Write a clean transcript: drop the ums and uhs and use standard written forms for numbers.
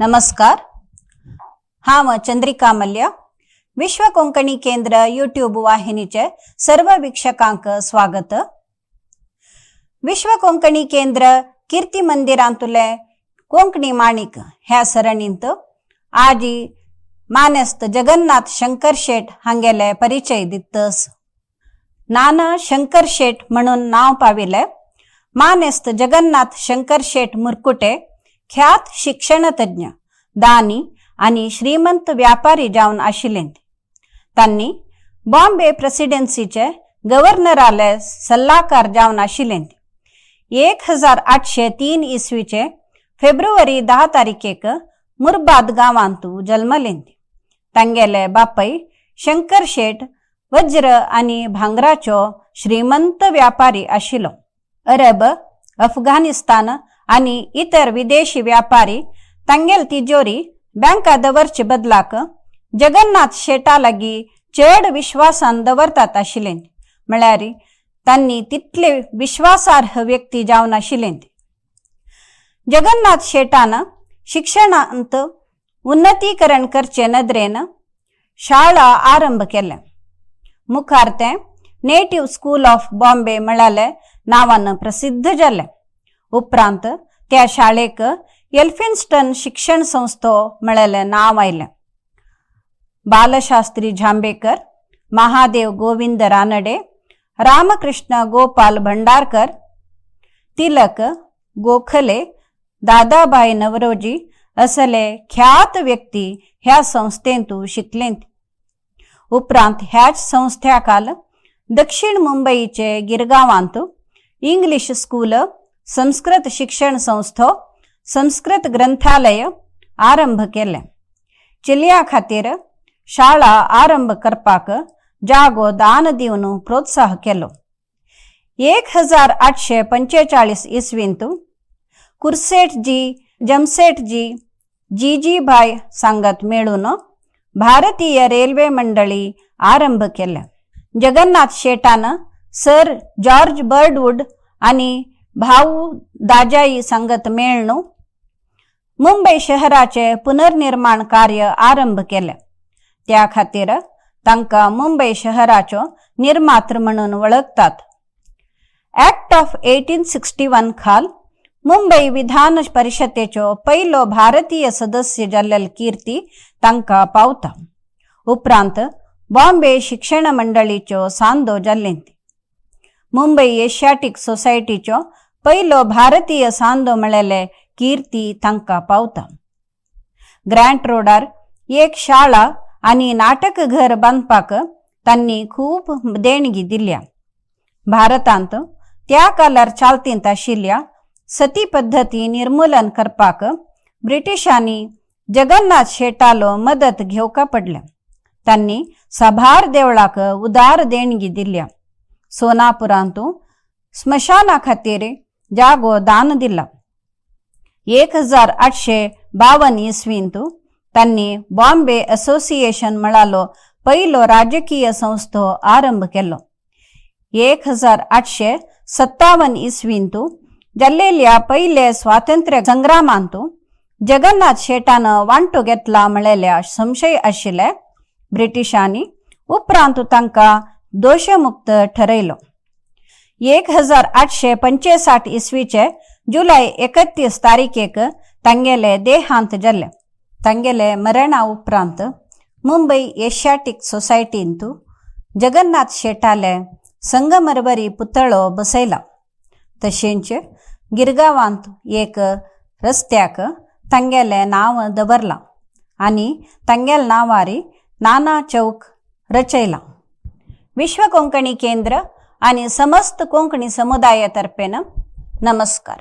नमस्कार. हांव चंद्रिका मल्ल्या. विश्व कोंकणी केंद्र यूट्यूब वाहिनीचे सर्व वीक्षकांक स्वागत. विश्व कोंकणी केंद्र कीर्ती मंदिरांतुले कोंकणी माणिक ह्या सरणींत आजी मानेस्त जगन्नाथ शंकर शेट हांगेले परिचय दितस. नाना शंकर शेट म्हणून नांव पाविले मानेस्त जगन्नाथ शंकर शेट मुरकुटे ख्यात शिक्षणतज्ञ, दानी आनी श्रीमंत व्यापारी जावन आशिल्ले. तांणी बॉम्बे प्रेसिडेन्सीचे गव्हर्नराले सल्लाकार जावन आशिल्ले. 1803 इसवीचे फेब्रुवारी 10 तारखेक मुरबाद गांवांत जल्मले. तांगेले बापय शंकर शेट वज्र आनी भांगराचो श्रीमंत व्यापारी आशिल्लो. अरब, अफगाणिस्तान आनी इतर विदेशी व्यापारी तांगेल तिजोरी बँका दवरचे बदलाक जगन्नाथ शेटा लागीं चड विश्वासान दवरतात आशिल्ले. म्हळ्यार तांणी तितले विश्वासार्ह व्यक्ती जावन आशिल्ले. जगन्नाथ शेटान शिक्षणांत उन्नतीकरण करचे नदरेन शाळा आरंभ केल्या. मुखार तें नेटिव्ह स्कूल ऑफ बॉम्बे म्हळ्याले नांवान प्रसिद्ध जालें. उपरांत त्या शाळेक एल्फिन्स्टन शिक्षण संस्थो म्हळेलें नांव आयलें. बालशास्त्री झांबेकर, महादेव गोविंद रानडे, रामकृष्ण गोपाल भंडारकर, तिलक, गोखले, दादाभाई नवरोजी असले ख्यात व्यक्ती ह्या संस्थेंतू शिकलेंत. उपरांत ह्याच संस्थ्याकाल दक्षिण मुंबईचे गिरगांवांत इंग्लिश स्कूल, संस्कृत शिक्षण संस्थो, संस्कृत ग्रंथालय आरंभ केलें. चलयां खातीर शाळा आरंभ करपाक जागो दान दिवन प्रोत्साह केलो. 1845 इसवींत कुर्सेटजी जमसेटजी जीजीभाय सांगत मेळून भारतीय रेल्वे मंडळी आरंभ केले. जगन्नाथ शेटान सर जॉर्ज बर्डवूड आनी भाऊ दाजाई सांगत मेळनु मुंबई शहराचे पुनर्निर्माण कार्य आरंभ केले. त्या खातीर तांकां मुंबई शहराचो निर्मात्र म्हणून वळखतात. ॲक्ट ऑफ 1861 खाल मुंबई विधान परिषदेचो पयलो भारतीय सदस्य जाल्लेल कीर्ती तांकां पावता. उपरांत बॉम्बे शिक्षण मंडळीच्यो सांदो जाल्ले. मुंबई एशियाटीक सोसायटीचो पयलो भारतीय सांदो म्हळेले कीर्ती तांकां पावता. ग्रँट रोडार एक शाळा आनी नाटक घर बांदपाक तांणी खूब देणगी दिल्या. भारतांत त्या काळार चालतींत आशिल्ल्या सती पद्दती निर्मूलन करपाक ब्रिटिशांनी जगन्नाथ शेटालो मदत घेवका पडल्या. तांणी साबार देवळाक उदार देणगी दिल्या. सोनापुरांत स्मशाना खातीर जागो दान दिला. 1852 इसवींत तांणी बॉम्बे असोसिएशन म्हळालो पयलो राजकीय संस्थो आरंभ केलो. 1857 इसवींत जाल्लेल्या पयले स्वातंत्र्य संग्रामांत जगन्नाथ शेटान वांटो घेतला म्हळेल्या संशय आशिल्ले ब्रिटिशांनी उपरांत तांकां दोशमुक्त ठरयलो. 1865 इसवीचे जुलय 31 तारखेक तांगेले देहांत जाल्लें. तांगेले मरणा उपरांत मुंबई एशियाटीक सोसायटींत जगन्नाथ शेटाले संगमरवरी पुतळो बसयला. तशेंच गिरगांवांत एक रस्त्याक तांगेलें नांव दवरलां आनी तांगेल्या नांवार नाना चौक रचयला. विश्व कोंकणी केंद्र आनी समस्त कोंकणी समुदाया तर्फेन नमस्कार.